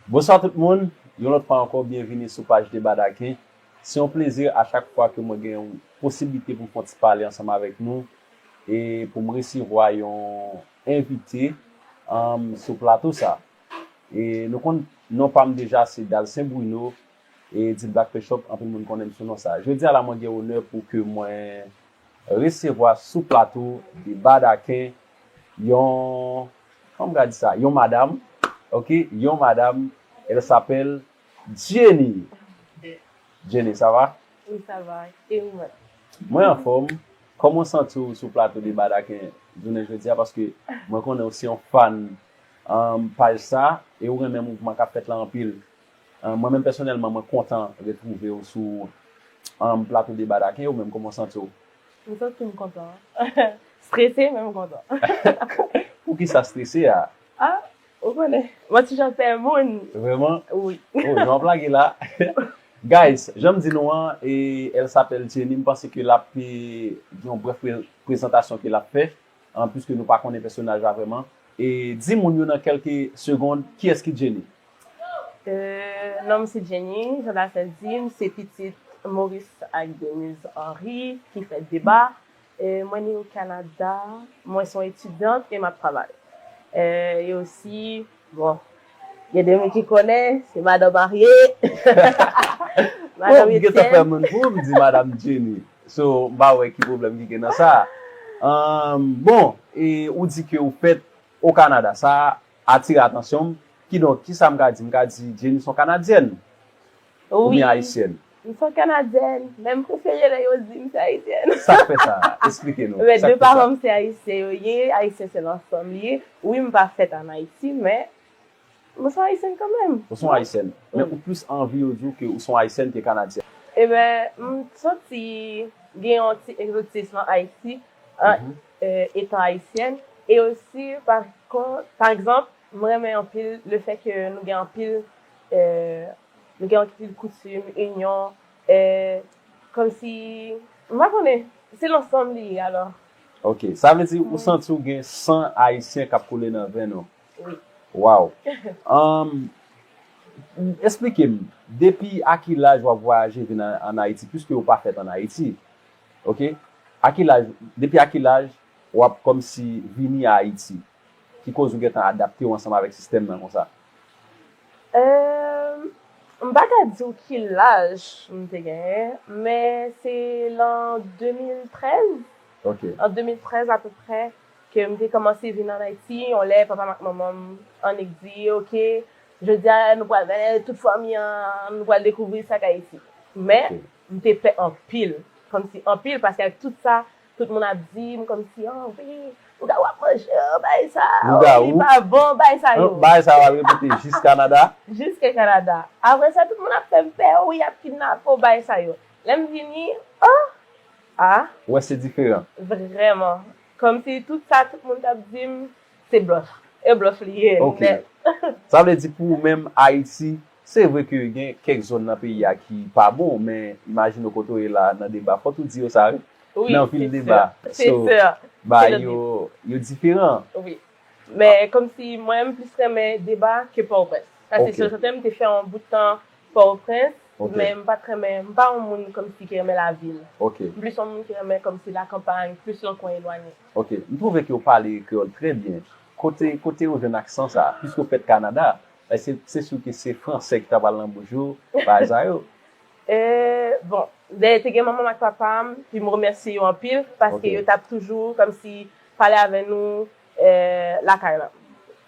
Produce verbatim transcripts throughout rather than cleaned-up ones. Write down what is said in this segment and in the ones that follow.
Bonswa tout moun, yon lòt fwa ankò, byenvini sou paj Deba Daken. Se yon plezi a chak fwa ke mwen gen yon posiblite pou m fè yon ti pale ansanm avèk nou e pou m resevwa yon envite um, sou plato sa. E nou konn non pa m deja, se Dalcin Bruno, e The Black Pet Shop, anpil moun konnen m sou non sa. Jodi a la, mwen gen onè pou ke mwen resevwa sou plato Deba Daken yon, kòman m ka di sa, yon madanm, ok, yon madanm, elle s'appelle Jenny. Jenny, ça va? Oui, ça va. Et vous-même? Mwen anfòm. Kòman w santi w sou plato Deba Daken jounen jodi a? Paske mwen konnen w se yon fan um, paj sa e w renmen mouvman k ap fèt la anpil. Um, mwen menm pèsonèlman, mwen kontan retwouve w sou um, plato Deba Daken. Ou menm, kòman w santi w? M santi m kontan. Strese, men m kontan. Poukisa strese a? Ah, ou konnen. Mwen ti jan pè moun. Vrèman? Oui. Oh, jan w ap lage la. Guys, jan m di nou an, e, elle s'appelle Jenny, m panse ke l ap e, gen yon brèf pre- prezantasyon ke l ap fè, an, piske nou pa konnen pèsonaj la vrèman. E di moun yo nan kèlke segond, kiyès ki Jenny? Euh, non m se Jenny, jan Dalcin di, m se pitit Maurice ak Denise Henry ki fèt Deba. Euh, mwen ne o Kanada, mwen se yon etidyant e m ap travay. Euh, e osi, bon, gen de moun ki konnen, se madan marye. Bon, m gentan fè moun pou m di madanm Jenny. So, m pa wè ki pwoblèm ki gen nan sa. Um, bon, e ou di ke ou fèt o Kanada. Sa atire atansyon m. Kidonk, kisa m ka di? M ka di Jenny se yon Kanadyèn oubyen Ayisyèn? M se yon Kanadyèn, men m prefere lè yo di m se Ayisyèn. Sa k fè sa? Eksplike nou. Men de paran m se Ayisyen yo ye, Ayisyen se lansanm li ye. Wi, m pa fèt ann Ayiti, men mwen se yon Ayisyèn kanmenm. Ou se yon Ayisyèn. Men ou plis anvi yo di w ke ou se yon Ayisyèn ke Kanadyèn. Ebyen, m santi gen yon ti egzotis nan Ayiti, an, euh, etan Ayisyèn. E osi, pa kont, pa egzanp, mwen renmen anpil lefèt ke nou gen anpil, euh, nou gen anpil koutim, inyon, euh, kòmsi, m pa konnen, se lansanm li ye, alò. Ok, sa vle di ou santi w gen san ayisyen k ap koule nan venn ou? Wi. Wow. Um, eksplike m, depi a ki laj w ap vwayaje vin an, an Ayiti, piske ou pa fèt an Ayiti? Ok? A ki laj, depi a ki laj w ap kòmsi vini a Ayiti? Ki koz ou gentan adapte w ansanm avèk sistèm nan konsa? Euh, m pa ka di w ki laj m te genyen, men se lan de mil trèz. Ok. An de mil trèz apeprè, ke m te kòmanse vin ann Ayiti, yon lè papa m ak manman m annik di, ok, jodi a nou pral mennen tout fanmi an, nou pral dekouvri sa k Ayiti. Men, m te pè anpil, kòmsi anpil, paske avèk tout sa, tout moun ap di m, kòmsi, oh, wi, lougawou ap manje w, bagay sa, oh, li pa bon, bagay sa yo. Bagay sa yo al repete jis Kanada? Jiske Kanada. Apre sa, tout moun ap fè m pè, oh, wi, y ap kidnape w, bagay sa yo. Lè m vini, oh, ah. Ou wè se diferan? Vrèman. Kòmsi tout sa tout moun t ap di m, se blòf. E blòf li ye, Ok. Nèt. Sa vle di pou ou menm, Ayiti, se vre ke gen kèk zòn nan peyi a ki pa bon, men imajine w kote w ye la nan Deba, fòk ou di yo sa, wi. Wi, Nan vil se Deba. Sè. Se sè. Bagay yo, yo diferan. Wi. Men kòmsi mwen, m plis renmen Deba ke Pòtoprens. Sa se Ok. sè, sèten, m te fè yon bout tan Pòtoprens, Ok. men m pa t renmen, m pa yon moun kòmsi ki renmen lavil. Ok. M plis yon moun ki renmen kòmsi lakanpay, plis nan kwen elwanye. Ok. M twouve ke w pale kreyòl trè byen. Kote, kote w jwenn aksan sa? Piske w fèt Kanada, e se, se si ke se fransè ki ta pral nan bouch ou, bagay sa yo. Euh, bon, dayè te gen manman m ak papa m, ki m remèsye yo anpil, paske Ok. yo t ap toujou kòmsi pale avè nou, euh, lakay la.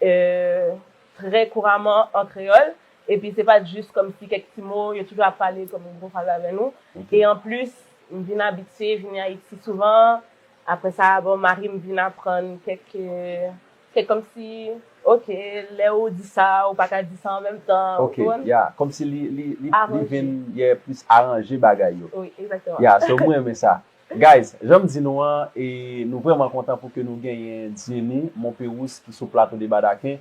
Euh, trè kouraman an kreyòl, epi se pa t jis kòmsi kèk ti mo, yo toujou ap pale kòm yon gwo fraz avè nou. Ok. E anplis, m vin abitye vini Ayiti souvan. Apre sa, bon, mari m vin aprann kèk, euh, kèk kòmsi, ok, lè ou di sa, ou pa ka di sa an menm tan, ou Ok, konprann? Ya, kòmsi li, li, li, li Aranje. Vin, yeah, plis aranje bagay yo. Wi, egzakteman. Ya, so mwen renmen sa. Guys, jan m di nou an, e nou vrèman kontan pou ke nou genyen Jenny Monperus ki sou plato Deba Daken.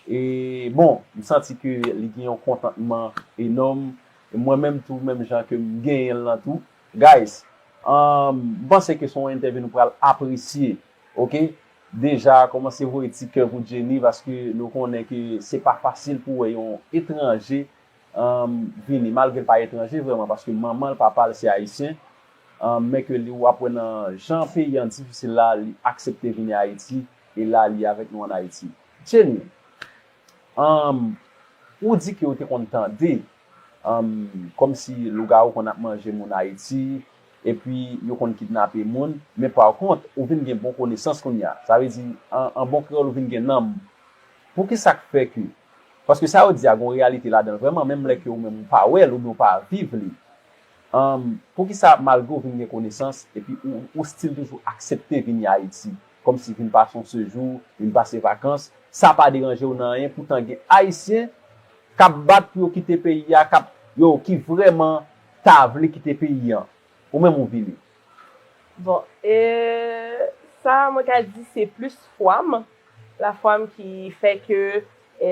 E bon, m santi ke li gen yon kontantman enòm. E mwen menm tou, menm jan ke m genyen l lan tou. Guys, um, m panse ke se yon entèvyou nou pral apresye. Ok? deja kòmanse voye ti kè pou Jenny, paske nou konnen ke se pa fasil pou wè yon etranje, um, vini, malgre l pa etranje vrèman, paske manman l, papa l se ayisyen, um, men ke li, w ap wè nan jan peyi an difisil la, li aksepte vini Ayiti, e la li avèk nou ann Ayiti. Jenny, um, ou di ke w te konn tande, um, kòmsi lougawou konn ap manje moun Ayiti, epi yo konn kidnape moun, men pa kont, ou vin gen bon konesans kounye a. Sa vle di, an, an bon kreyòl, ou vin gen nanm. Poukisa k fè ke, paske sa yo di a gen yon reyalite ladan l vrèman, menm lè ke ou menm ou pa wè l oubyen ou pa viv li. Ann, poukisa malgre w vin gen konesans, epi ou, ou still toujou aksepte vini Ayiti, kòmsi vin pase yon sejou, vin pase vakans, sa pa deranje w nan anyen, poutan gen Ayisyen k ap bat pou yo kite peyi a, k ap, yo, ki vrèman ta vle kite peyi an. Ou menm ou vini. Bon, e, sa mwen ka di se plis fwa m, lafwa m ki fè ke, e,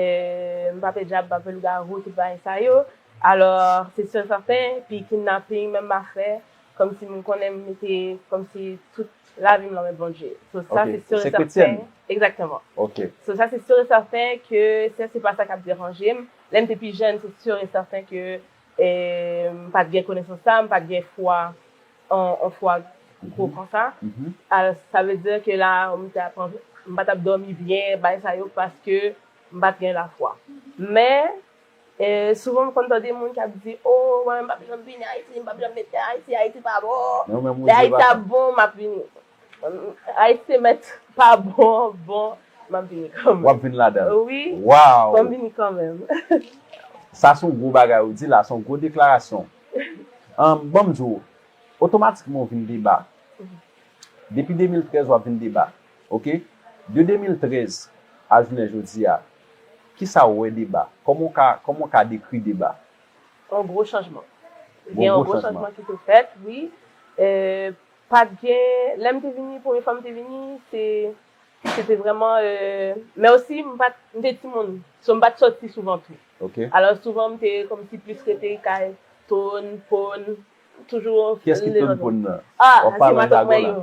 m pa pè dyab, m pa pè lougawou, tout bagay sa yo. Alò, se si e sèten, pi kidnaping, menm afè, kòmsi moun konnen m mete, kòmsi tout lavi m nan men Bondye. So, sa, ok, se si e sèten. Egzakteman. Ok. So, sa, se si e sèten ke se, se pa sa k ap deranje m. Lè m te pi jèn, se si e sèten ke, e, m pa t gen konesans sa, m pa t gen fwa, an, an fwa gwo konsa. Mhm. Alò, sa vle di ke la, m t ap, m pa t ap dòmi byen, bagay sa yo, paske m pa t gen lafwa. Men, e, souvan m konn tande moun k ap di, "O, mwen menm m p ap janm vini Ayiti, m p ap janm mete Ayiti, Ayiti pa bon. Lè Ayiti ap bon, m ap vini." Ayiti te mèt pa bon, bon, m ap vini kanmenm. W ap vin ladan l? Wi. Waw! Fò m vini kanmenm. Sa se yon gwo bagay ou di la, se yon gwo deklarasyon. Ann, ban m di w, otomatikman w vin deba. Depi de mil trèz w ap vin deba, ok? De de mil trèz a jounen jodi a, kisa w wè deba? Kòman w ka, kòman w ka dekri deba? Yon gwo chanjman. Gen yon gwo chanjman ki te fèt, wi. E, pa t gen, lè m te vini, premye fwa m te vini, se, se te vrèman, e, men osi, m pa t, m te timoun. So, m pa t sòti souvan tou. Ok. Alò, souvan, m te kòmsi plis rete kay, Ton, Pon, toujou. Kiyès ki Ton, Pon nan? Ah, se matant mwen yo.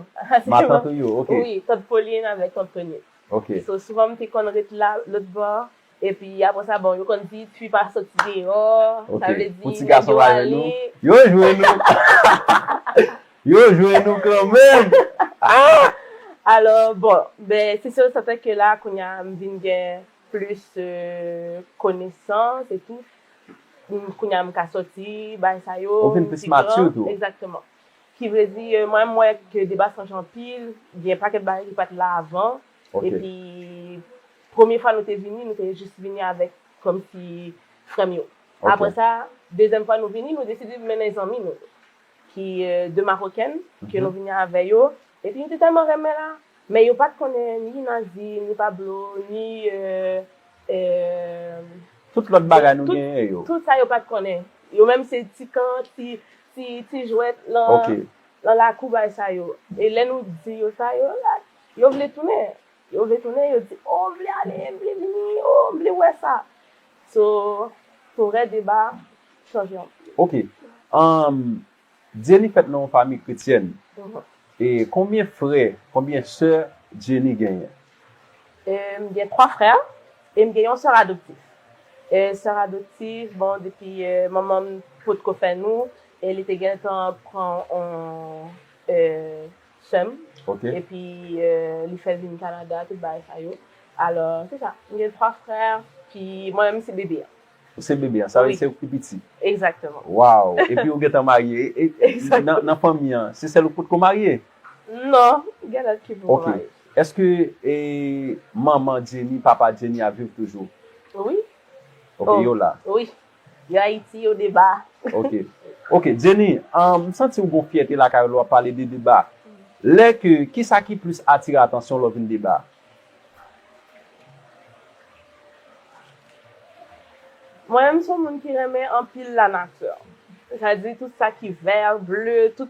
Matant ou yo, ok. Wi, tant Pauline avèk tant Tony. Ok. So, souvan, m te konn ret la, lòt bò. Epi apre sa, bon, yo konn di, fi pa soti deyò, sa vle di, pou ti gason pa jwenn nou, yo jwenn nou. Yo jwenn nou kanmenm. Ah! Alò, bon, ben, se si e sèten ke la, kounye a, m vin gen plis, euh, konesans epi, m, kounye a, m ka sòti, bagay sa yo, ou vin plis mature tou. Egzakteman. Ki vle di, euh, mwen, m wè ke deba chanje anpil, gen pakèt bagay ki pa t la avan. Ok. Epi, premye fwa nou te vini, nou te jis vini avèk kòmsi frè m yo. Ok. Apre sa, dezyèm fwa nou vini, nou deside mennen zanmi nou, ki, euh, de Marokèn, ke nou vini avè yo. Epi, nou te tèlman renmen la. Men yo pa t konnen ni Nazim, ni Pablo, ni, euh, euh, tout lòt bagay nou genyen yo. Tout sa yo pa t konnen. Yo menm se ti kan, ti, ti, ti jwèt nan, nan lakou, bagay sa yo. E lè nou di yo sa, yo, yo vle tounen. Yo vle tounen, yo di, "Oh, m vle ale, m vle vini, oh, m vle wè sa." So, pou vrè deba chanje anpil. Ok. Um, Jenny fèt nan yon fanmi kretyèn. Mhm. E konbyen frè, konbyen sè Jenny genyen? E, m gen twa frè e m gen yon sè adoptif. E, sè adoptif, bon, depi, e, manman m potko fè nou, e li te gentan pran yon, e, sè m. Ok. Epi, e, li fè l vin Kanada, tout bagay sa yo. Alò, se sa. M gen twa frè, pi mwen menm se bebe a. Ou se bebe a, sa vle di se ou ki pi piti. Egzakteman. Waw! Epi ou gentan marye. E, e, nan, nan fanmi an, se sèl ou k potko marye? Non, gen lòt ki poko marye. Ok. Èske, e, manman Jenny, papa Jenny ap viv toujou? Wi. Ok, yo la? Wi. Yo Ayiti, yo deba. Ok. Ok, Jenny, um, m santi w gon fyète lakay ou lè w ap pale de deba. Lè ke, kisa ki plis atire atansyon w lè w vin deba? Mwen menm, m se yon moun ki renmen anpil lanati. Sa di tout sa ki vè, ble, tout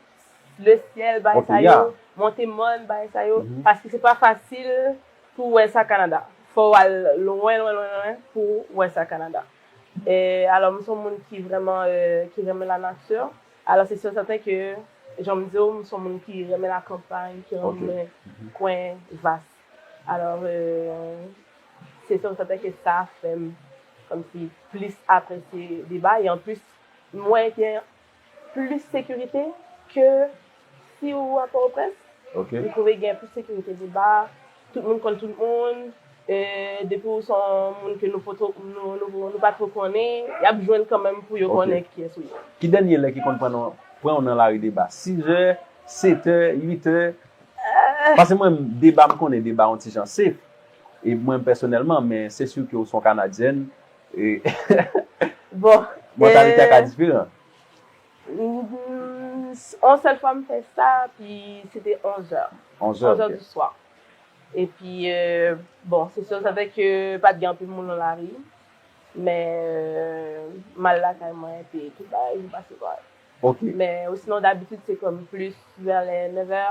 lesyèl, bagay sa yo, monte mòn, bagay sa yo, paske se pa fasil pou w wè sa Kanada. Fò w al lwen, lwen, lwen, lwen pou w wè sa Kanada. E, alò, m se yon moun ki vrèman, e, ki renmen lanati. Alò, se si e sèten ke, jan m di w, m se yon moun ki renmen lakanpay, ki renmen kwen vas. Alò, euh, se sa, sa fè ke sa fè m kòmsi plis apresye deba. E anplis, m wè gen plis sekirite ke si ou a Pòtoprens. Ok. M twouve gen plis sekirite deba. Tout moun konn tout moun. E depi ou se yon moun ke nou, nou, nou, nou pa twò konnen, y ap jwenn kanmenm pou yo konnen kiyès ou ye. Ki dènye lè ki konn pran w, pran w nan lari deba? Sizè, setè, uitè? Paske mwen, deba, m konnen deba yon ti jan safe. E mwen pèsonèlman, men se si ke ou se yon Kanadyèn, e bon, mantalite a ka diferan. Yon sèl fwa m fè sa, pi se te onzè. Onzè, onzè di swa. Epi, euh, bon, se sèl sa fè ke pa t gen anpil moun nan lari. Men, euh, m al lakay mwen, epi tout bagay vin pase kòrèk. Ok. Men, osinon, dabitid, se kòm plis vè lè nevè,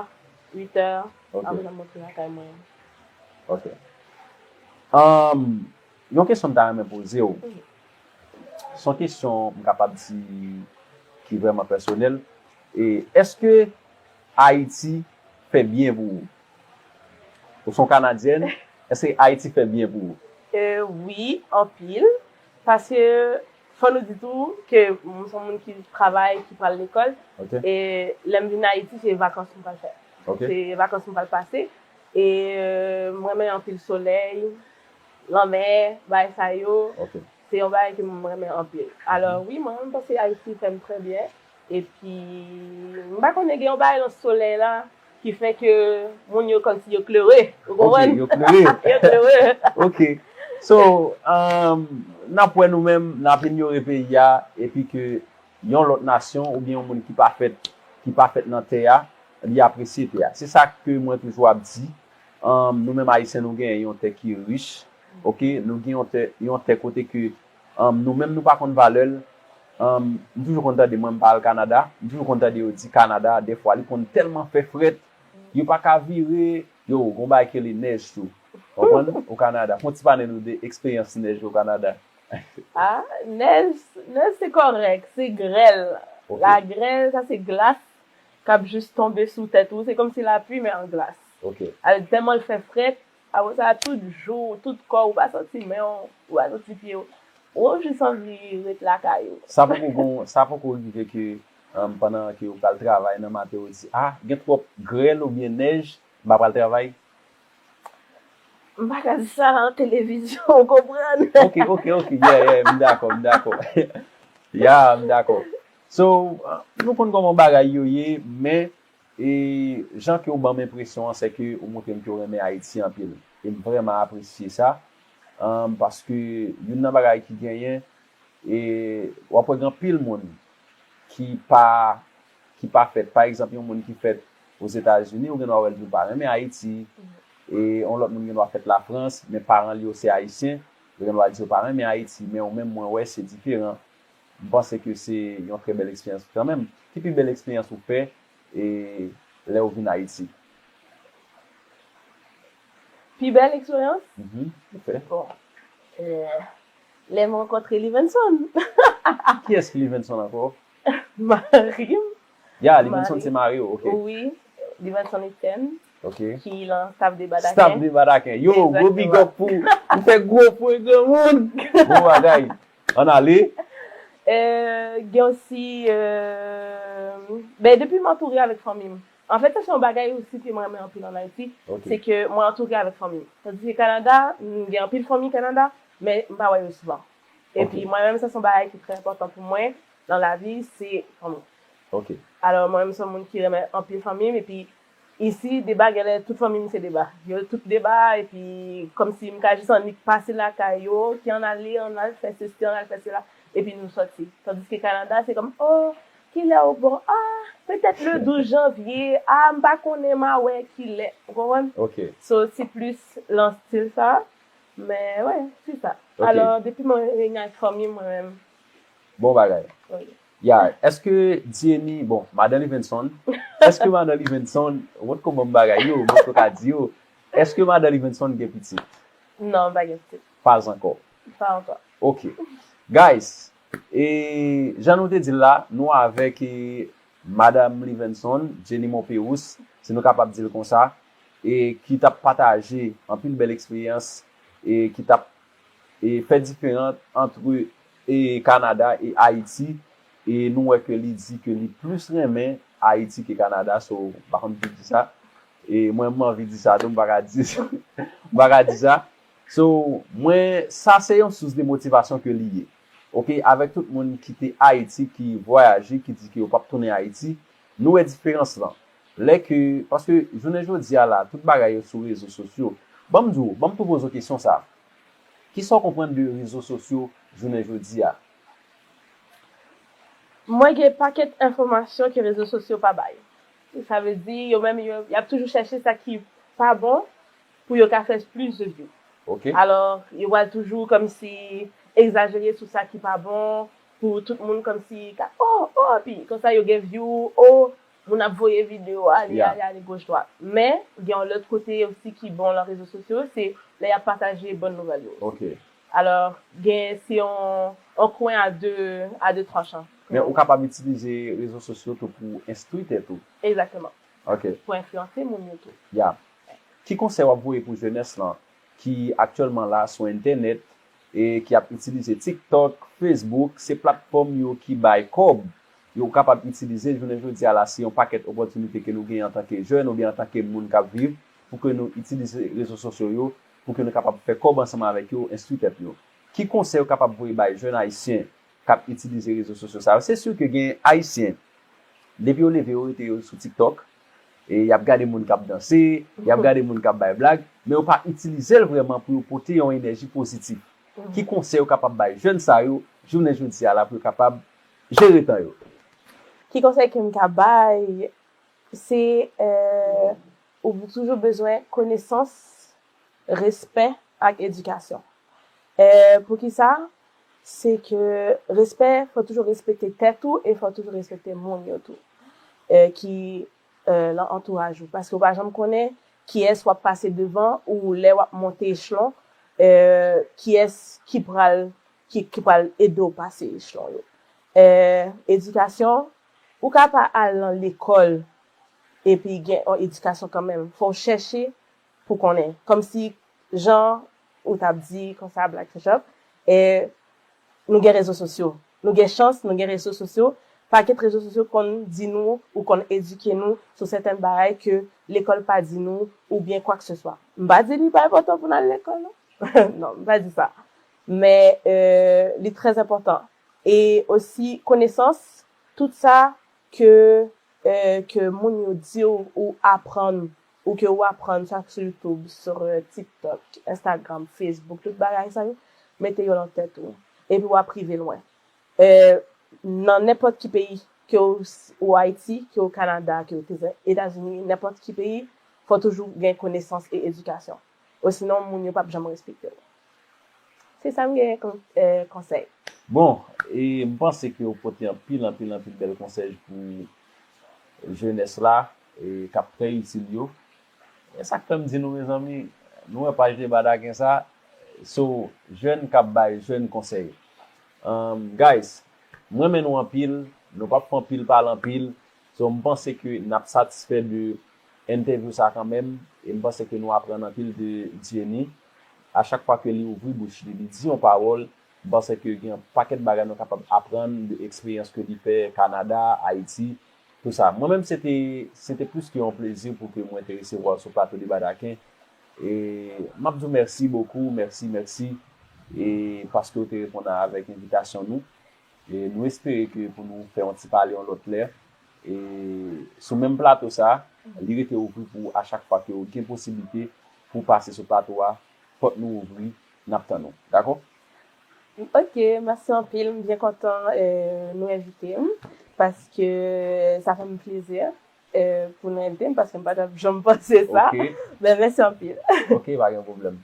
uitè, apre sa, m rantre lakay mwen. Ok. Um, yon kesyon m ta renmen poze w. Se yon kesyon m kapab di ki vrèman pèsonèl. E èske Ayiti fè byen pou ou? Ou se yon Kanadyèn, èske Ayiti fè byen pou ou? Euh, wi, anpil. Paske fò nou di tou ke m se yon moun ki travay, ki pral lekòl. Ok. E lè m vin Ayiti, se vakans m pral fè. Ok. Se vakans m pral pase. E, euh, m renmen anpil solèy, lanmè, bagay sa yo. Ok. Se yon bagay ke m renmen anpil. Alò, wi, mwen, m panse Ayiti fè m trè byen. Epi, m pa konnen, gen yon bagay nan solèy la ki fè ke moun yo kòmsi yo klere. Ou konprann? Ok, yo klere. Yo klere. Ok. So, um, n ap wè nou menm, n ap inyore peyi a, epi ke yon lòt nasyon oubyen yon moun ki pa fèt, ki pa fèt nan tè a, li apresye tè a. Se sa ke mwen toujou ap di. Um, nou menm Ayisyen, nou gen yon tè ki rich, ok? Nou gen yon tè, yon tè kote ke, um, nou menm nou pa konn valè l. Um, m toujou konn tande, mwen m pa al Kanada, m toujou konn tande yo di Kanada, dèfwa li konn tèlman fè frèt, yo pa ka vire, yo, gon bagay ki rele nèj tou. Konprann? O Kanada. Fè yon ti pale nou de eksperyans nèj o Kanada. Ah, nèj, nèj se kòrèk, se grèl. Ok. Lagrèl, sa se glas k ap jis tonbe sou tèt ou. Se kòmsi lapli, men an glas. Ok. Al, tèlman l fè frèt, apre sa, tout jou, tout kò, ou pa santi men w, ou pa santi pye w. Ou jis anvi ret lakay ou. Sa poko gon, sa poko rive ke, um, pandan ke ou pral travay nan maten, ou di, ah, gen twòp grèl oubyen nèj, m pa pral travay? M pa ka di sa nan televizyon, ou konprann? Ok, ok, ok, yeah, yeah, m dakò, m dakò. Yeah, m dakò. So, nou konn kòman bagay yo ye, men, e, jan ke ou ban m enpresyon an, se ke ou montre m ke ou renmen Ayiti anpil. E m vrèman apresye sa, um, paske youn nan bagay ki genyen, e w ap wè gen anpil moun ki pa, ki pa fèt. Pa egzanp, yon moun ki fèt Ozetazini, ou gen dwa wè l di w pa renmen Ayiti. E yon lòt moun gen dwa fèt Lafrans, men paran li yo se Ayisyen, yo gen dwa di yo pa renmen Ayiti. Men ou menm, mwen wè se diferan. M panse ke se yon trè bèl eksperyans kanmenm. Ki pi bèl eksperyans ou fè, e, lè ou vin Ayiti? Pi bèl eksperyans? Mhm, ou fè. Bon. Euh, lè m rankontre Livenson. Kiyès ki Livenson ankò? Mari m. Ya, Livenson se mari w, ok. Wi, Livenson Etienne, ok, ki nan staff de Badaken. Staff de Badaken. Yo, gwo big up pou ou. Ou fè gwo pou granmoun. Bon bagay. Ann ale. Euh, gen osi, euh, ben, depi m antoure avèk fanmi m. Anfèt, sa se yon bagay osi ke mwen renmen anpil ann Ayiti, ok, se ke mwen antoure avèk fanmi m. Tandiske Kanada, m gen anpil fanmi Kanada, men m pa wè yo souvan. Ok. Epi mwen menm, sa se yon bagay ki trè enpòtan pou mwen nan lavi, se fanmi. Ok. Alò, mwen menm, se yon moun ki renmen anpil fanmi m, epi isi, deba, genlè tout fanmi m se deba. Yo tout deba, epi kòmsi m ka jis annik pase lakay yo, ki ann ale, ann al fè sesi, ann al fè sela, epi nou sòti. Tandiske Kanada, se kòm, oh, kilè ou bon? Ah, petèt le douz janvye. Ah, m pa konnen, m a wè kilè. Ou konprann? Ok. So, se plis lan stil sa. Men, wè, se sa. Ok. Alò, depi mwen reyini ak fanmi m, mwen menm. Bon bagay. Wi. Ya, èske Jenny, bon, madan Livenson, èske madan Livenson, ou potko ban m bagay yo, ou potko ka di yo, èske madan Livenson gen pitit? Non, m pa gen pitit. Pas ankò. Pa ankò. Ok. Guys, e jan nou te di l la, nou avèk, e, madanm Livenson, Jenny Monperus, si nou kapab di l konsa. e ki t ap pataje anpil bèl eksperyans e ki t ap e, fè diferans ant e, Kanada e Ayiti. E nou wè ke li di ke li plis renmen Ayiti ke Kanada, so m pa konn pou di sa. E mwen, m anvi di sa tou, m pa ka di, m pa ka di sa. So, mwen, sa se yon sous de motivasyon ke li ye. Oke, avèk tout moun ki te Ayiti, ki vwayaje, ki di ke yo p ap tounen Ayiti, nou wè diferans lan. Lè ke, paske jounen jodi a la, tout bagay yo sou rezo sosyo. Ban m di w, ban m tou poze w kesyon sa. Kisa w konprann de rezo sosyo jounen jodi a? Mwen gen pakèt enfòmasyon ke rezo sosyo pa bay. Sa vle di, yo menm, yo, y ap toujou chèche sa ki pa bon pou yo ka fè plis de view. Oke. Alò, yo pral toujou kòmsi egzajere sou sa ki pa bon, pou tout moun kòmsi ka, oh, oh, epi konsa yo gen view, oh, moun ap voye videyo, ale, Yeah. ale, ale, goch, dwat. Men, gen yon lòt kote osi ki bon lan rezo sosyo, se lè y ap pataje bòn nouvèl yo. Oke. Alò, gen, se yon, yon kwen a de, a de tranchan. Men ou kapab itilize rezo sosyo tou pou enstwi tèt ou. Egzakteman. Oke. Pou enfliyanse moun yo tou. Ya. Ki konsèy w ap voye pou jenès lan ki aktyèlman la sou entènèt e ki ap itilize TikTok, Facebook, se platfòm yo ki bay kòb. Yo kapab itilize jounen jodi a la, se yon pakèt opòtinite ke nou genyen antanke jèn oubyen antanke moun k ap viv, pou ke nou itilize rezo sosyo yo, pou ke nou kapab fè kòb ansanm avèk yo, enstwi tèt yo. Ki konsèy ou kapab voye bay jèn ayisyen k ap itilize rezo sosyo sa yo? Se si ke gen ayisyen, depi yo leve, yo rete yo sou TikTok, e y ap gade moun k ap danse, y ap gade moun k ap bay blag, men yo pa itilize l vrèman pou yo pote yon enèji pozitif. Ki konsèy ou kapab bay jèn sa yo, jounen jodi a la, pou yo kapab jere tan yo? Ki konsèy ke m ka bay, se, euh, ou toujou bezwen konesans, respè ak edikasyon. Euh, poukisa? Se ke respè, fò toujou respekte tèt ou e fò toujou respekte moun yo tou. Euh, ki, euh, lan antouraj ou. Paske ou pa janm konnen kiyès w ap pase devan ou lè w ap monte echelon, euh, kiyès ki pral, ki, ki pral ede w pase echelon yo. Euh, edikasyon, ou ka pa al nan lekòl epi gen yon edikasyon kanmenm. Fò w chèche pou konnen. Kòmsi jan ou t ap di konsa Black Bishop, e nou gen rezo sosyo. Nou gen chans, nou gen rezo sosyo. Pakèt rezo sosyo konn di nou ou konn edike nou sou sèten bagay ke lekòl pa di nou oubyen kwakseswa. M pa di li pa enpòtan pou n al lekòl, non. Non, m pa di sa. Men, euh, li trè enpòtan. E osi, konesans, tout sa ke, euh, ke moun yo di w ou aprann, ou ke ou aprann, swa sou YouTube, sou, euh, TikTok, Instagram, Facebook, tout bagay sa yo, mete yo lan tèt ou. Epi w ap rive lwen. Euh, nan nenpòt ki peyi, ke w s-, ou Ayiti, ke w Kanada, ke w te Etazini, nenpòt ki peyi, fò toujou gen konesans e edikasyon. Osinon, moun yo p ap janm respekte w. Se sa m genyen kon, eh, konsèy. Bon, e m panse ke w pote anpil, anpil, anpil bèl konsèy pou jenès la, e k ap trè itil yo. E sa k fè m di nou, mezanmi, nou wè paj Deba Daken sa, so, jèn k ap bay jèn konsèy. Um, guys, m renmen nou anpil, nou p ap fè anpil pale anpil, so m panse ke n ap satisfè de entèvyou sa kanmenm, e m panse ke nou aprann anpil de Jenny. A chak fwa ke li ouvri bouch li, li di yon pawòl, m panse ke gen yon pakèt bagay nou kapab aprann de eksperyans ke li fè Kanada, Ayiti, tou sa. Mwen menm, se te, se te plis ke yon plezi pou ke mwen te resevwa w sou plato Deba Daken. E m ap di w mèsi bokou, mèsi, mèsi, e paske w te reponn avèk envitasyon nou. E nou espere ke pou nou fè yon ti pale yon lòt lè. E sou menm plato sa, li rete ouvri pou a chak fwa ke w gen posiblite pou w pase sou plato a, pòt nou ouvri, n ap tann ou. Dakò? Ok, mèsi anpil. M byen kontan, eh, nou envite m, paske sa fè m plezi, eh, pou nou envite m, paske m pa t ap janm panse sa. Ok. Men mèsi anpil. Ok, pa gen pwoblèm.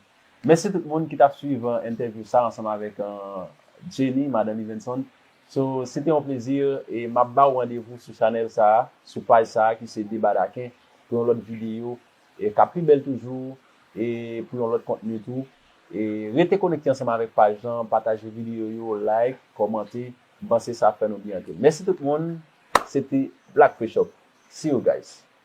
Mèsi tout moun ki t ap swiv, eh, entèvyou sa ansanm avèk, eh, Jenny, madan Livenson. So, se te yon plezi, e m ap ba w randevou sou chanèl sa a, sou paj sa a ki se Deba Daken, pou yon lòt videyo, e k ap pi bèl toujou, e pou yon lòt kontni tou. E rete konekte ansanm avèk paj lan, pataje videyo yo, like, kòmante, m panse sa ap fè nou byen anpil. Mèsi tout moun, se te Black Fresh Up. See you guys.